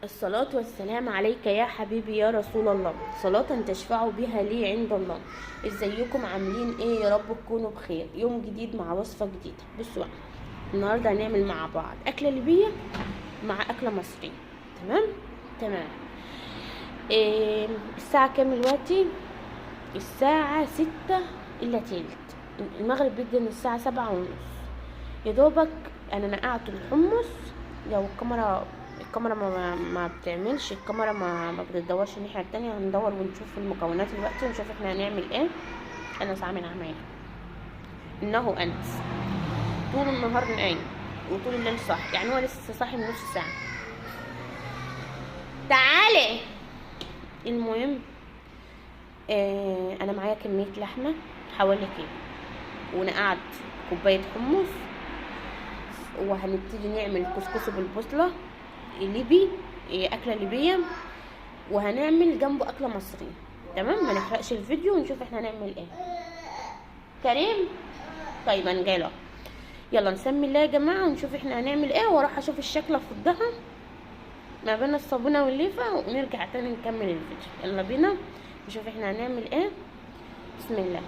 الصلاة والسلام عليك يا حبيبي يا رسول الله، صلاة تشفع بها لي عند الله. ازيكم عاملين ايه؟ يا رب تكونوا بخير. يوم جديد مع وصفة جديدة. بصوا بقى، النهاردة هنعمل مع بعض أكلة ليبية مع أكلة مصرية. تمام تمام. إيه الساعة كام دلوقتي؟ الساعة 5:40، المغرب بيدن الساعة 7:30 يا دوبك. انا نقعت الحمص. لو الكاميرا ما بتعملش، الكاميرا ما بتدورش الناحية التانية. هندور ونشوف المكونات دلوقتي ونشوف احنا هنعمل ايه. انس عامل عمايل، انه انس طول النهار نايم وطول الليل صاحي، يعني هو لسه صاحي من نص ساعة. تعالي. المهم انا معايا كمية لحمه حوالي كيلو، ونقعت كوباية حمص، وهنبتدي نعمل كسكسي بالبصله ليبي، اكله ليبية، وهنعمل جنبه اكله مصرية. تمام، ما نحرقش الفيديو ونشوف احنا هنعمل ايه. كريم طيب انا جايله. يلا نسمي الله يا جماعة ونشوف احنا هنعمل ايه، واروح اشوف الشكل افضها ما بين الصابونه والليفه ونرجع تاني نكمل الفيديو. يلا بينا نشوف احنا هنعمل ايه. بسم الله.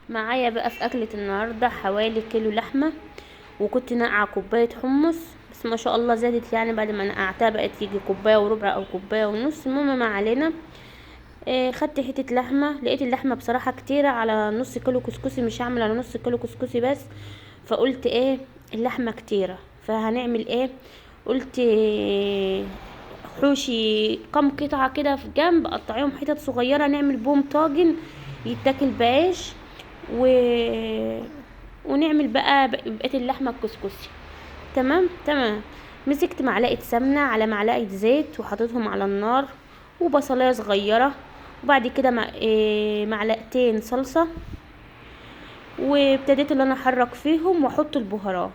معايا بقى في اكله النهارده حوالي كيلو لحمه، وكنت نقعه كوباية حمص، بس ما شاء الله زادت، يعني بعد ما نقعتها بقت يجي كوباية وربع او كوباية ونص. المهم ما علينا. خدت حتة لحمه، لقيت اللحمة بصراحة كتيرة على نص كيلو كسكسي، مش هعمل على نص كيلو كسكسي بس، فقلت ايه اللحمة كتيرة فهنعمل ايه؟ قلت حوشي كم قطعه كده في جنب، قطعيهم حتت صغيرة نعمل بوم طاجن يتاكل بعيش، ونعمل بقى بقية اللحمة الكسكسي. تمام تمام. مسكت معلقه سمنه على معلقه زيت وحطيتهم على النار، وبصلايه صغيرة، وبعد كده معلقتين صلصه، وابتديت ان انا احرك فيهم واحط البهارات.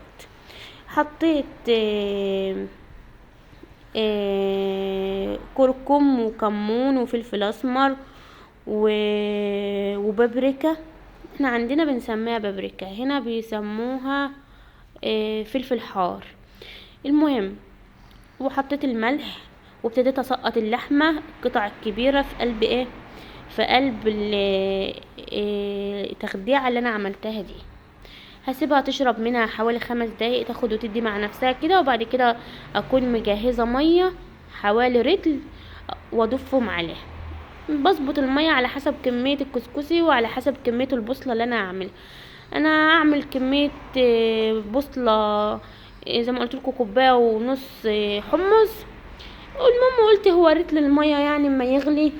حطيت كركم وكمون وفلفل اسمر وبابريكا. احنا عندنا بنسميها بابريكا، هنا بيسموها فلفل حار. المهم وحطيت الملح، وابتديت اسقط اللحمة القطع الكبيرة في قلب ايه، في قلب التخديعه اللي انا عملتها دي. هسيبها تشرب منها حوالي 5 دقايق، تاخد وتدي مع نفسها كده، وبعد كده اكون مجهزة مية حوالي رتل واضيفهم عليها. بظبط المية على حسب كمية الكسكسي وعلى حسب كمية البصله اللي انا هعملها. انا هعمل كمية بصله زي ما قلت لكم كوباية ونص حمص. المهم قلت هو رتل المية يعني ما يغلي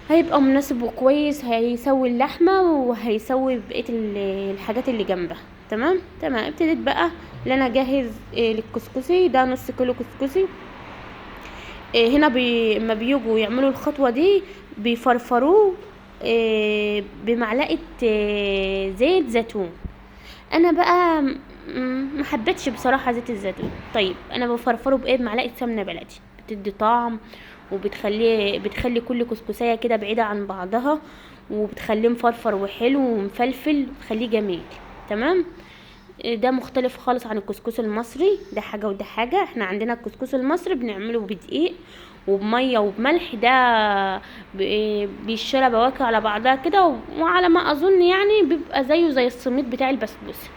هيبقى مناسب وكويس، هيسوي اللحمة وهيسوي بقية الحاجات اللي جنبها. تمام تمام. ابتديت بقى ان انا اجهز للكسكسي ده نص كيلو كسكسي. هنا ما بيجوا يعملوا الخطوة دي بيفرفروه بمعلقه زيت زيتون. انا بقى ما حبيتش بصراحة زيت الزيتون. طيب انا بفرفره بايه؟ بمعلقه سمنه بلدي، بتدي طعم وبتخلي كل كسكسيه كده بعيدة عن بعضها، وبتخليه مفرفر وحلو ومفلفل، بتخليه جميل. تمام. ده مختلف خالص عن الكسكس المصري، ده حاجة وده حاجة. احنا عندنا الكسكس المصري بنعمله بدقيق وبميه وبملح، ده بيشرب بواكي على بعضها كده، وعلى ما اظن يعني بيبقى زيه زي السميط بتاع البسبوسه،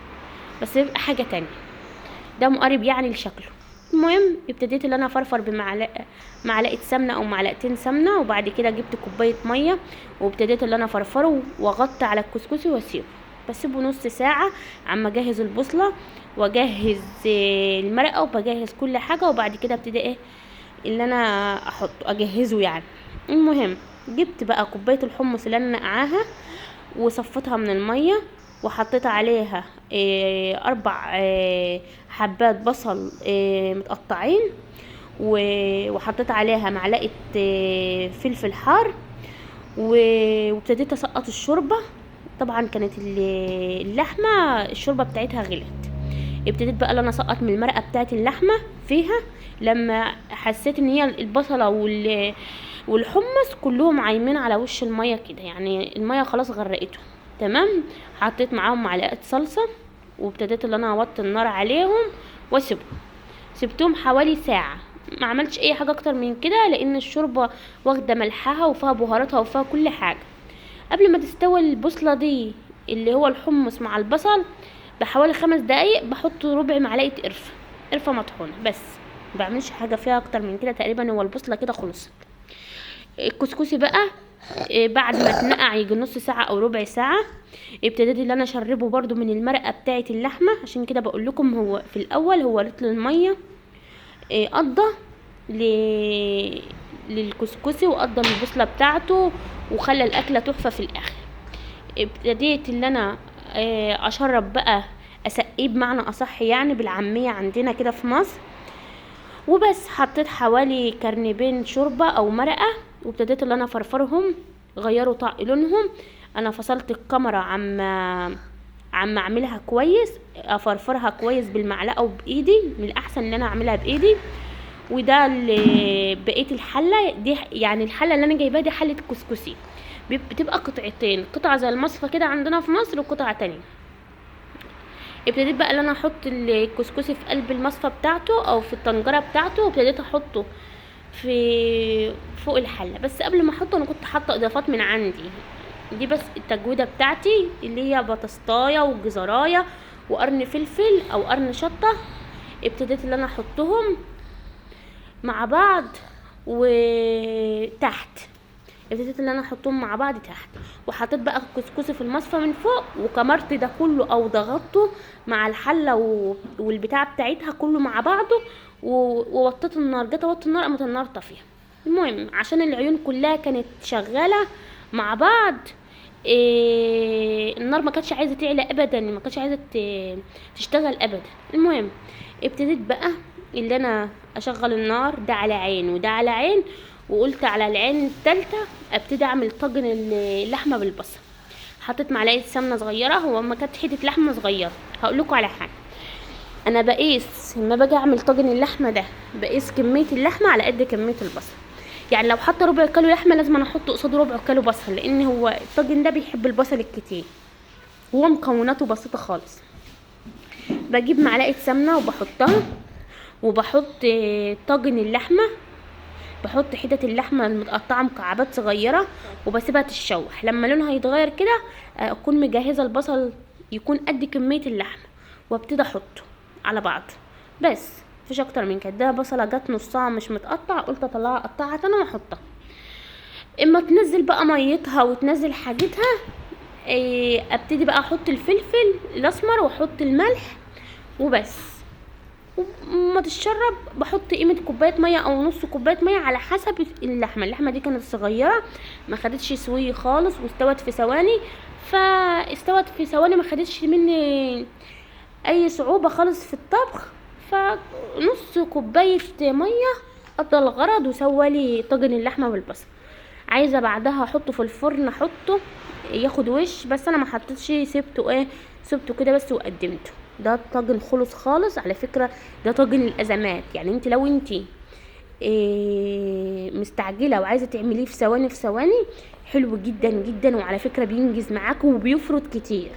بس بيبقى حاجة تانية، ده مقارب يعني لشكله. المهم ابتديت ان انا افرفر بمعلقه معلقه سمنه او معلقتين سمنه، وبعد كده جبت كوباية مية وابتديت ان انا افرفره واغطي على الكسكسي واسيبه. بسيبه نص ساعة عما اجهز البصله واجهز المرقه وبجهز كل حاجة، وبعد كده ابتدي ايه اللي انا احطه اجهزة يعني. المهم جبت بقى كوباية الحمص اللي انا نقعاها وصفتها من المية، وحطيت عليها 4 حبات بصل متقطعين، وحطيت عليها معلقه فلفل حار، وابتديت اسقط الشوربة. طبعا كانت اللحمة الشوربة بتاعتها غلت، ابتديت بقى ان انا اسقط من المرقه بتاعت اللحمة فيها. لما حسيت ان هي البصله والحمص كلهم عايمين على وش المية كده، يعني المية خلاص غرقتهم. تمام. حطيت معاهم معلقه صلصه، وابتديت ان انا اوطي النار عليهم واسيبهم. سبتهم حوالي ساعة. ما عملتش اي حاجة اكتر من كده، لان الشوربة واخده ملحها وفيها بهاراتها وفيها كل حاجة. قبل ما تستوي البصله دي اللي هو الحمص مع البصل بحوالي 5 دقايق، بحط ربع معلقه قرفه، قرفه مطحونه بس، ما بعملش حاجة فيها اكتر من كده تقريبا. هو البصله كده خلصت. الكسكسي بقى بعد ما اتنقع يجي نص ساعة او ربع ساعة، ابتديت ان انا اشربه برده من المرقه بتاعه اللحمة. عشان كده بقول لكم هو في الاول هو رطل المية قضى للكسكسي وقضى البصله بتاعته وخلى الاكلة تحفة في الاخر. ابتديت ان انا اشرب بقى، اسقيه بمعنى اصح يعني بالعامية عندنا كده في مصر. وبس حطيت حوالي كرنبين شوربة او مرقه، وابتديت ان انا افرفرهم، غيروا طعم لونهم. انا فصلت الكاميرا عم اعملها كويس، افرفرها كويس بالمعلقه وبايدي، من الاحسن ان انا اعملها بايدي. وده اللي بقية الحلة دي، يعني الحلة اللي انا جايباها دي حله كسكسي، بتبقى قطعتين، قطعه زي المصفى كده عندنا في مصر وقطعه تانية. ابتديت بقى ان انا احط الكسكسي في قلب المصفى بتاعته او في الطنجره بتاعته، وابتديت احطه في فوق الحلة. بس قبل ما احطه انا كنت حاطه اضافات من عندي دي، بس التجويده بتاعتي اللي هي بطاطسايه وجزرايه وقرن فلفل او قرن شطه. ابتديت ان انا احطهم مع بعض وتحت، ابتديت ان انا احطهم مع بعض تحت، وحطيت بقى الكسكسي في المصفى من فوق، وكمرت ده كله او ضغطته مع الحلة والبتاع بتاعتها كله مع بعضه، ووطيت النار. جيت اوطي النار قامت النار طافية. المهم عشان العيون كلها كانت شغالة مع بعض، النار ما كانتش عايزه تعلى ابدا، ما كانتش عايزه تشتغل ابدا. المهم ابتديت بقى اللي انا اشغل النار ده على عين وده على عين، وقلت على العين التالتة ابتدي اعمل طاجن اللحمة بالبصل. حطيت معلقه سمنه صغيرة، هو ما كانت حتة لحمه صغيرة. هقول لكم على حاجة، انا بقيس لما باجي اعمل طاجن اللحمة ده بقيس كمية اللحمة على قد كمية البصل. يعني لو حاطه ربع كيلو لحمه لازم انا احط قصاده ربع كيلو بصل، لان هو الطاجن ده بيحب البصل الكتير، وهو مكوناته بسيطة خالص. بجيب معلقه سمنه وبحطها، وبحط طاجن اللحمة، بحط حتت اللحمة المتقطعة مكعبات صغيرة، وبسيبها تتشوح. لما لونها يتغير كده اكون مجهزة البصل يكون قد كمية اللحمة، وابتدي احطه على بعض. بس مفيش اكتر من كده. ده بصله جت نصها مش متقطع، قلت اطلعها اقطعها تاني واحطها. اما تنزل بقى ميتها وتنزل حاجتها، ابتدي بقى احط الفلفل الاسمر واحط الملح وبس. وما تتشرب بحط قيمة كوباية مية او نص كوباية مية على حسب اللحمة. اللحمة دي كانت صغيرة ما خدتش سوي خالص، واستوت في ثواني، فاستوت في ثواني ما خدتش مني اي صعوبة خالص في الطبخ. فنص كوباية مية قضى الغرض وسوى لي طاجن اللحمة بالبصل. عايزه بعدها احطه في الفرن، احطه ياخد وش، بس انا ما حطيتش، سبته ايه، سبته كده بس وقدمته. ده الطاجن خلص خالص. على فكرة ده طاجن الازمات، يعني انت لو انت مستعجلة وعايزه تعمليه في ثواني في ثواني، حلو جدا جدا. وعلى فكرة بينجز معاك وبيفرط كتير،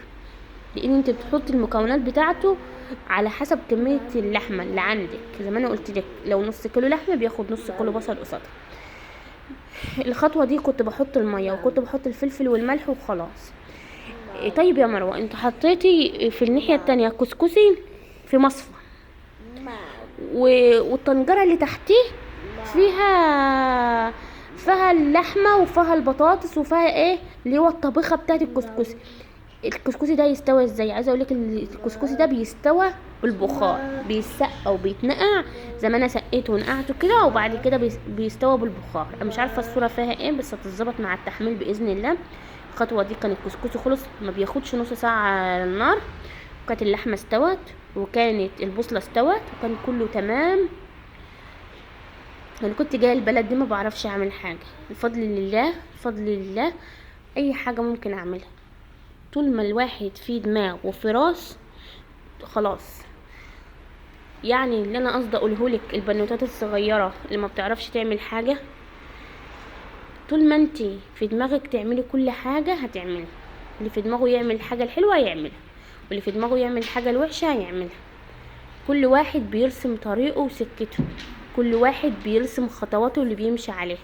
لان انت بتحطي المكونات بتاعته على حسب كمية اللحمة اللي عندك. زي ما انا قلت لك لو نص كيلو لحمه بياخد نص كيلو بصل قصادها. الخطوة دي كنت بحط المية وكنت بحط الفلفل والملح وخلاص. طيب يا مروه انت حطيتي في الناحية التانية كسكسي في مصفى، والطنجره اللي تحتيه فيها اللحمة وفيها البطاطس وفيها ايه اللي هو الطبيخه بتاعت الكسكسي. الكسكسي ده يستوى ازاي؟ عايزه اقول لك الكسكسي ده بيستوى بالبخار، بيتسقى وبيتنقع زي ما انا سقيته ونقعته كده، وبعد كده بيستوى بالبخار. انا مش عارفه الصورة فيها ايه، بس هتتظبط مع التحميل باذن الله. الخطوة دي كان الكسكسي خلص، ما بياخدش نص ساعة على النار، وكانت اللحمة استوت وكانت البصله استوت وكان كله تمام. انا كنت جاية البلد دي ما بعرفش اعمل حاجة، الفضل لله الفضل لله، اي حاجة ممكن اعملها طول ما الواحد فيه دماغ وفي راس خلاص. يعني اللي انا قصدي اقوله لك البنوتات الصغيرة اللي ما بتعرفش تعمل حاجة، طول ما انتي في دماغك تعملي كل حاجة هتعملي. اللي في دماغه يعمل الحاجة الحلوة هيعملها، واللي في دماغه يعمل الحاجة الوحشة هيعملها. كل واحد بيرسم طريقه وسكتة. كل واحد بيرسم خطواته اللي بيمشي عليها.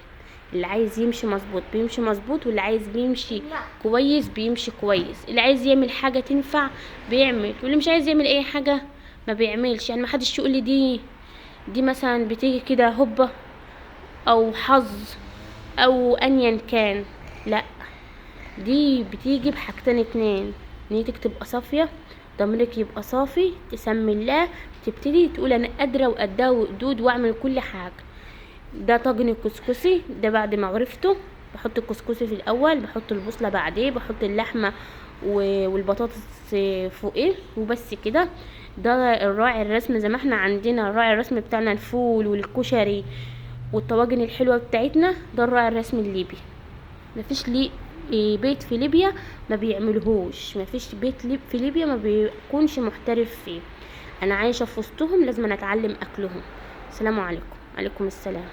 اللي عايز يمشي مظبوط بيمشي مظبوط، واللي عايز بيمشي كويس بيمشي كويس، اللي عايز يعمل حاجة تنفع بيعمل، واللي مش عايز يعمل اي حاجة ما بيعملش. يعني ما حدش يقول لي دي مثلا بتيجي كده هبة او حظ او انيا كان، لا، دي بتيجي بحاجتين اتنين: نيتك تبقى صافية، ضميرك يبقى صافي، تسمي الله، تبتدي تقول انا قادرة وقدها وقدود واعمل كل حاجة. ده طاجن الكسكسي ده بعد ما عرفته، بحط الكسكسي في الاول، بحط البصله بعديه، بحط اللحمة والبطاطس فوقيه، وبس كده. ده الراعي الرسم، زي ما احنا عندنا الراعي الرسم بتاعنا الفول والكشري والطواجن الحلوة بتاعتنا، ده الراعي الرسم الليبي. مفيش ليه بيت في ليبيا ما بيعملهوش، مفيش بيت في ليبيا ما بيكونش محترف فيه. انا عايشه في وسطهم، لازم أنا اتعلم اكلهم. السلام عليكم. عليكم السلام.